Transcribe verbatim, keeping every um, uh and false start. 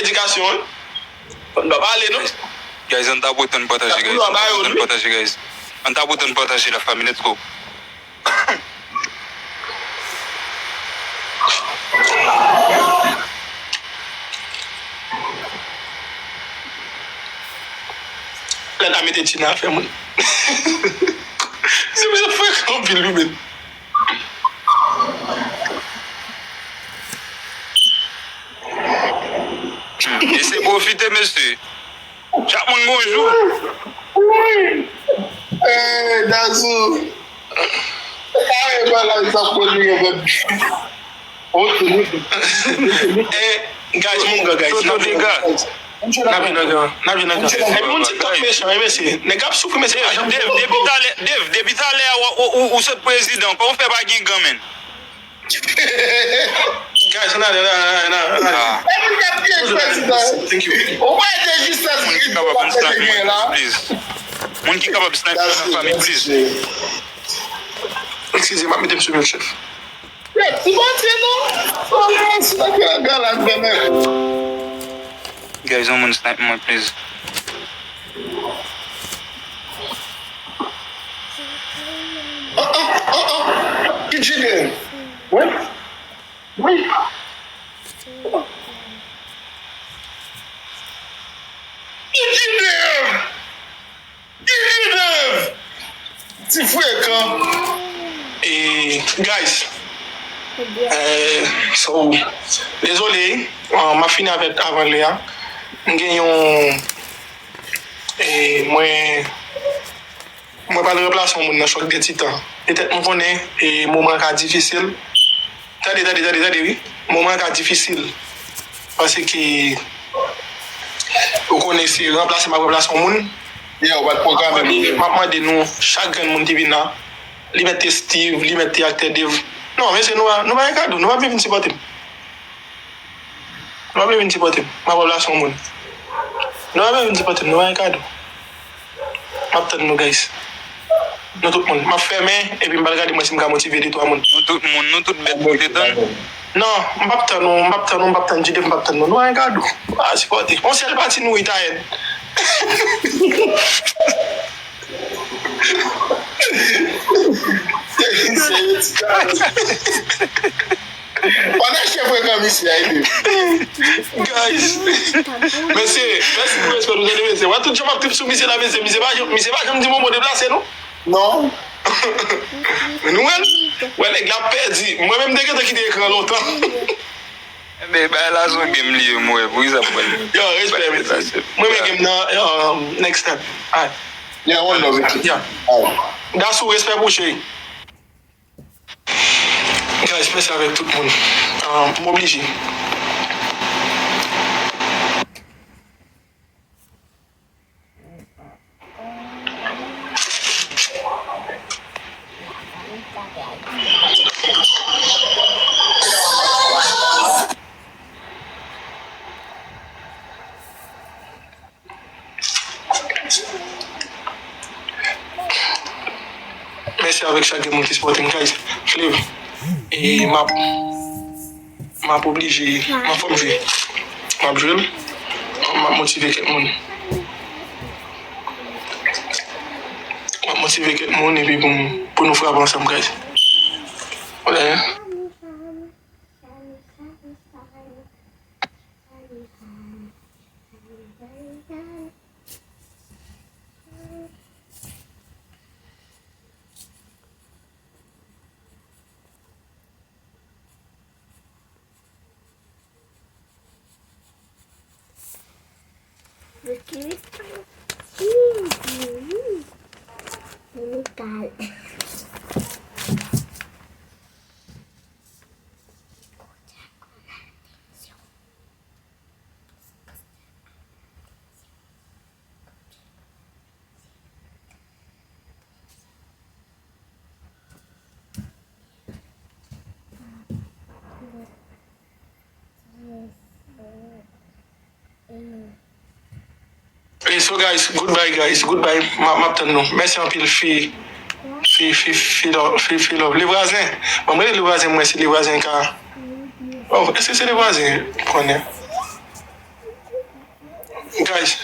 Edikasyon, wi. Fò n pa pale, non. Guys, ann tapote, ann pataje, guys. Ann tapote, ann pataje, guys. Ann tapote, ann pataje, lafanmi. Let's go. Lè n a mete tchina afè moun. Se misye frekan anpil, wi, men. Hmm, e se pwofite, mesye. Chak moun gon jou. Wi. Eh, Dazou. Kare bagay sa pwodui yo menm. Ok, ok. Eh, guys, mon gars, guys. Toto dega. N ap vin nan gran, n ap vin nan gran. Epi moun TikTok mechan, wi, mesye. Nèg ap soufri, mesye. Dave, Dave, depi talè, Dave, depi talè a, ou, ou, ou, ou sot prezidan, kòman w fè pa gen gran, menn? Guys, ann ale, ann ale, ann ale, ann ale. Ah. Epi n ap gen prezidan. Thank you. Ou pa ede jistès ki kapab snipe mwen, please. Moun ki kapab snipe mwen nan fanmi, please. Eskize, m ap mete m sou mute, chèf. Ti Bondye non. Oh, si nan ki langa la, m vle men. Guys, yon moun snipe mwen, please. Ah, ah, ah, ah. Ki jide? Wi. Wi. Ki jide? Ki jide? Ti frekan. E, guys. Eh, so, dezole, ah, m ap fini avèk avan lè a. M gen yon, eh, mwen, mwen pral ranplase yon moun nan Chòk de Titan. Petèt m konnen, eh, moman an ka difisil. Tande, tande, tande, tande, wi. Moman an ka difisil. Paske, ou konnen se ranplase m ap ranplase yon moun. Yeah, ou pa t pwograme pou li. M ap mande nou, chak grenn moun ki vin la, li mèt te Steve, li mèt te aktè Dave. Non, mesye, nou pa, nou pa gen kado, nou pa vle vin sipòte m. Nou pa vle vin sipòte m. M ap ranplase yon moun. Nou pa vle vin sipòte m, nou pa gen kado. M ap tann nou, guys. Nou tout moun. M ap fèmen, epi m pral gade mwen si m ka motive de twa moun. Nou tout moun, nou tout bèt nou te tann. Non, m p ap tann ou, m p ap tann ou, m p ap tann Jide, m p ap tann nou. Nou pa gen kado. Ah, sipòte. On sèl pati nou, Itayèn. Pandan chèf frekan misye a ede. Guys. Mesye, mèsi pou respè nou, tande, mesye. Wè tout jan m ap trip sou misye la, mesye. Misye pa janm, misye pa janm di momo deplase, non. Non. Nou wè l? Wè nèg la pèdi. Mwen menm te gentan kite ekran lontan. Enben, bagay la se yon game li ye, m wè. Poukisa pou l. Yo, respè, mesye. Mwen men game nan, um, next time. Alright. Yeah, one love, yeah. Alright. Dasou, respè pou cheri. Guys, mèsi avèk tout moun. Ah, m oblije. Mèsi avèk chak de moun ki sipòte m, guys. Flev. E m ap, m ap oblije, m ap fè m jwe. M ap jwe l. M ap motive kèk moun. M ap motive kèk moun epi pou, pou nou frape ansanm, guys. Wè. Hey, so guys, goodbye guys, goodbye. M ap, m ap tann nou. Mèsi anpil, fi, fi, fi, fi, love, fi, fi love. Le vwazen. Bon, mwen, le vwazen, mwen, se le vwazen ka. Oh, èske se le vwazen? M konnen. Guys,